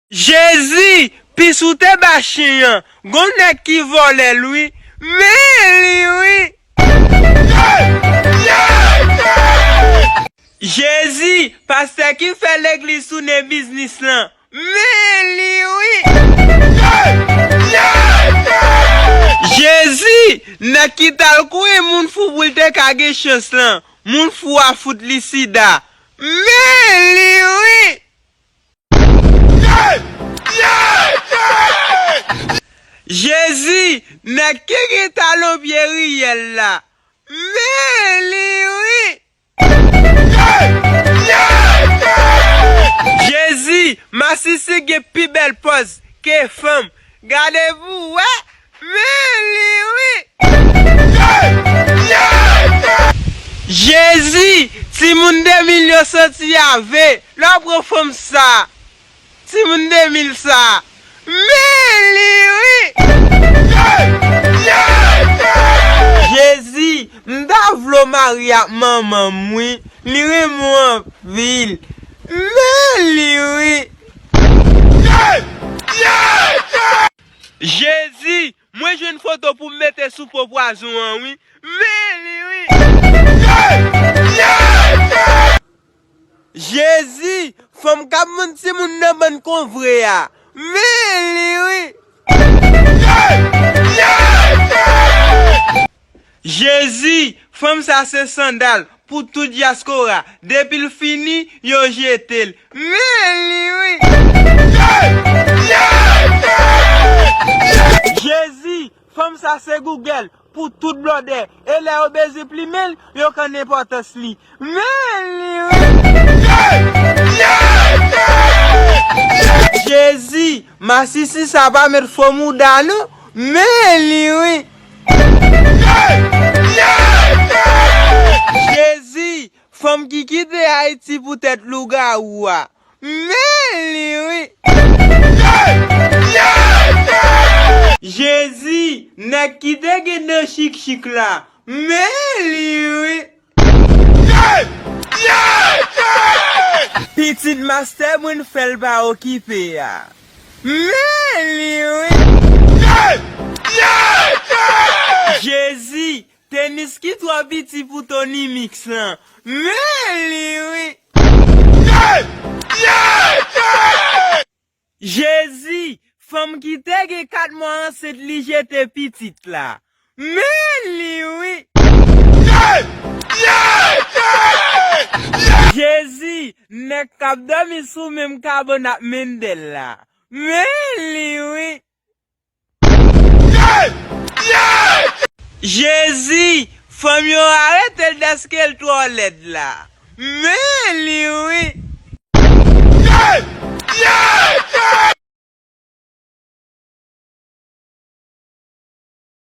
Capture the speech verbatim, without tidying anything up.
Jezi, pis ou te ba chen an, gon nèg ki vòlè l wi, men li wi. Jezi, pastè ki fè legliz tounen biznis lan, men li wi. Jezi, nèg ki t al kouri moun fou pou l te ka gen chans lan, moun fou a fout li sida, men li wi. Jezi, nèg ki gen talon pye riyèl la, men li wi. Jezi, masisi gen pi bèl pòz ke fanm, gade pou wè, men li wi. Jezi, timoun de mil yo santi ave lè w pran fanm sa. Timoun de mil sa, men li wi. Jezi, m ta vle w marye ak manman m wi, li renmen w anpil, men li wi. Jezi, mwen jwenn foto pou m mete sou po pwazon an wi, men li wi. Jezi, fanm k ap vann timoun nan bann konvre a, men li wi. Jezi, fanm sa se sandal pou tout dyaspora, depi l fini, yo jete l, men li wi. Jezi, fanm sa se Google pou tout blòdè, e lè yo bezwen plimen l, yo konn enpòtans li, men li wi. Jezi, masisi sa pa met fo mouda non, men li wi. Jezi, fanm ki kite Ayiti poutèt lougawou a, men li wi. Jezi, nèg ki te gen dan chik chik la, men li wi. Pitit mastè mwen fè l pa okipe a, men li wi. Jezi, tenis ki twò piti pou Tony Mix lan, men li wi. Jezi, fanm ki te gen kat mwa ansent li jete pitit la, men li wi. Jezi, nèg k ap dòmi sou menm kabann ak Mendel la, men li wi. Jezi, fanm yo arete l dèske l twò lèd la, men li wi.